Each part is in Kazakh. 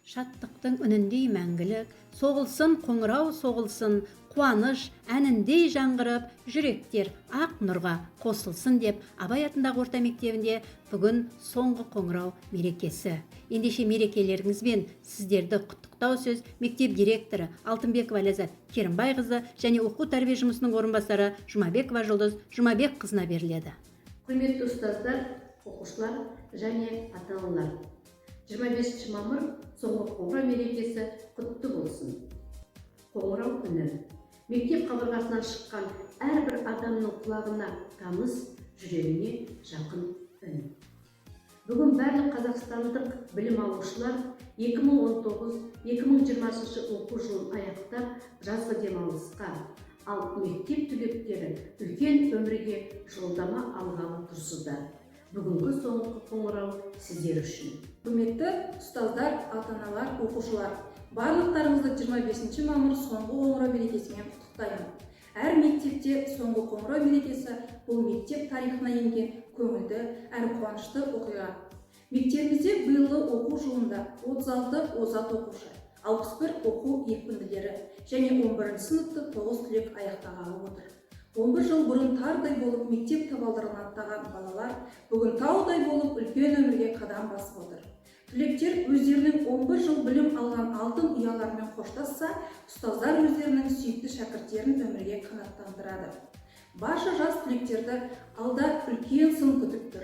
Шаттықтың үніндей мәңгілік, соғылсын қоңырау, соғылсын, қуаныш әніндей жаңғырып, жүректер ақ нұрға қосылсын деп Абай атындағы орта мектебінде бүгін соңғы қоңырау мерекесі. Ендеше, мерекелеріңізбен сіздерді құттықтау сөз мектеп директоры Алтынбекова Ләззат Керімбайқызы және оқу тәрбие жұмысының орынбасары Жұмабекова Жұлдыз Жұмабекқызына беріледі. Құрметті ұстаздар, оқушылар және ата аналар, 25 мамыр, соңғы қоңырау мерекесі құтты болсын! Қоңырау үні мектеп қабырғасынан шыққан әрбір адамның құлағына таныс, жүрегіне жақын үн. Бүгін барлық қазақстандық білім алушылар 2019-2020 оқу жылын аяқтап, жазғы демалысқа, ал мектеп түлектері үлкен өмірге жолдама алғалы тұрсыздар. Бүгінгі соңғы қоңырау сіздер үшін. Құрметті ұстаздар, ата аналар, оқушылар, барлықтарыңызды 25 мамыр, соңғы қоңырау мерекесімен құттықтаймын. Әр мектепте соңғы қоңырау мерекесі — бұл мектеп тарихына енген көңілді әрі қуанышты оқиға. Мектебімізде биылғы оқу жылында 36 озат оқушы, 61 оқу екпінділері және 11 сыныпты 9 түлек аяқтағалы отыр. 11 жыл бұрын тардай болып мектеп табалдырығын аттаған балалар бүгін таудай болып үлкен өмірге қадам басып отыр. Түлектер өздерінің 11 жыл білім алған алтын ұяларымен қоштасса, ұстаздар өздерінің сүйікті шәкірттерін өмірге қанаттандырады. Барша жас түлектерді алда үлкен сын күтіп тұр.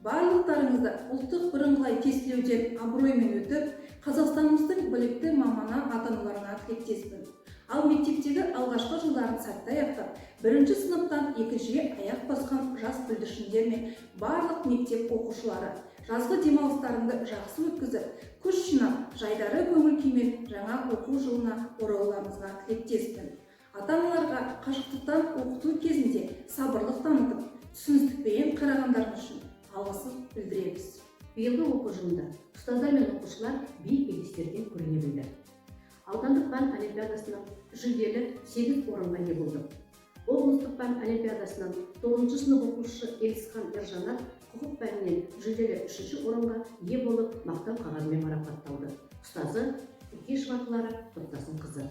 Барлықтарыңызды ұлттық бірыңғай тестілеуден абыроймен өтіп, Қазақстанымыздың білікті маманы атануларыңа тілектеспін. Ал мектептегі алғашқы жылдарын сәтті аяқтап, бірінші сыныптан екіншіге аяқ басқан жас бүлдіршіндер мен барлық мектеп оқушылары, жазғы демалыстарыңды жақсы өткізіп, күш жинап, жайдары көңіл күймен жаңа оқу жылына оралуларыңызға тілектеспін. Ата аналарға қашықтықтан оқыту кезінде сабырлық танытып, түсіністікпен қарағандарыңыз үшін алғысын білдіреміз. Биылғы оқу жылында ұстаздар мен оқушылар биік белестерден көріне білді. Аудандық пән олимпиадасынан жүлделі сегіз орынға ие болдық. Облыстық пән олимпиадасынан тоғызыншы сынып оқушысы Елісхан Ержанат құқық пәнінен жүлделі үшінші орынға ие болып, мақтау қағазымен марапатталды. Ұстазы Кукешева Клара Тоқтасынқызы.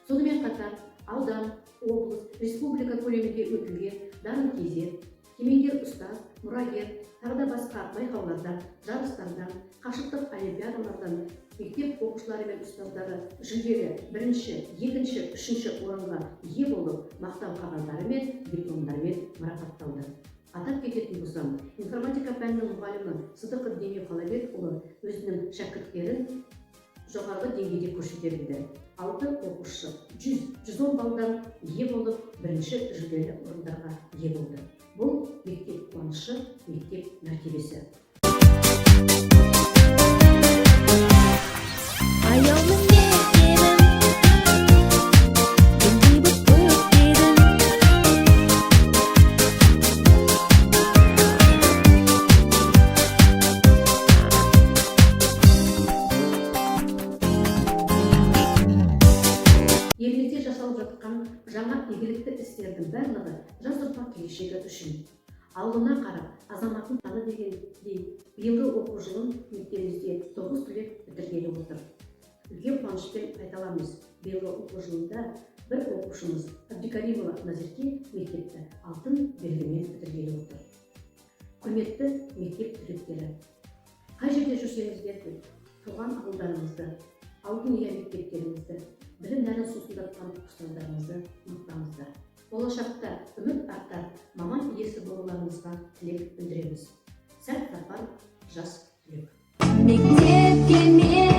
Сонымен қатар аудан, облыс, республика көлемінде өтілген «Дарын kz», «Кемеңгер ұстаз», «Мұрагер», тағы да басқа байқаулардан, жарыстардан, қашықтық олимпиадалардан мектеп оқушылары мен ұстаздары жүлделі бірінші, екінші, үшінші орынға ие болып, мақтау қағаздары мен дипломдармен марапатталды. Атап кететін болсам, информатика пәнінің мұғалімі Сыдықов Демеу Қалабекұлы өзінің шәкірттерін жоғарғы деңгейде көрсете білді. Алты оқушы 100-110 балдан ие болып, бірінші жүлделі орындарға ие болды. Бұл — мектеп қуанышы, мектеп мәртебесі. Аяулым мектебім, гүлдей боп көктедің. Елімізде жасалып жатқан жаңа игілікті істердің барлығы жас ұрпақ келешегі үшін. Ауылына қарап, азаматын таны дегендей, биылғы оқу жылын мектебімізде тоғыз түлек бітіргелі отыр. Үлкен қуанышпен айта аламыз, биылғы оқу жылында бір оқушымыз Абдикаримова Назерке мектепті алтын белгімен бітіргелі отыр. Құрметті мектеп түлектері, қай жерде жүрсеңіздер де, туған ауылдарыңызды, алтын ұя мектептеріңізді, білім нәрін сусындатқан ұстаздарыңызды ұмытпаңыздар. Болашақта үміт артар маман иесі болуларыңызға тілек білдіреміз. Сәт сапар, жас түлек! Мектепке мен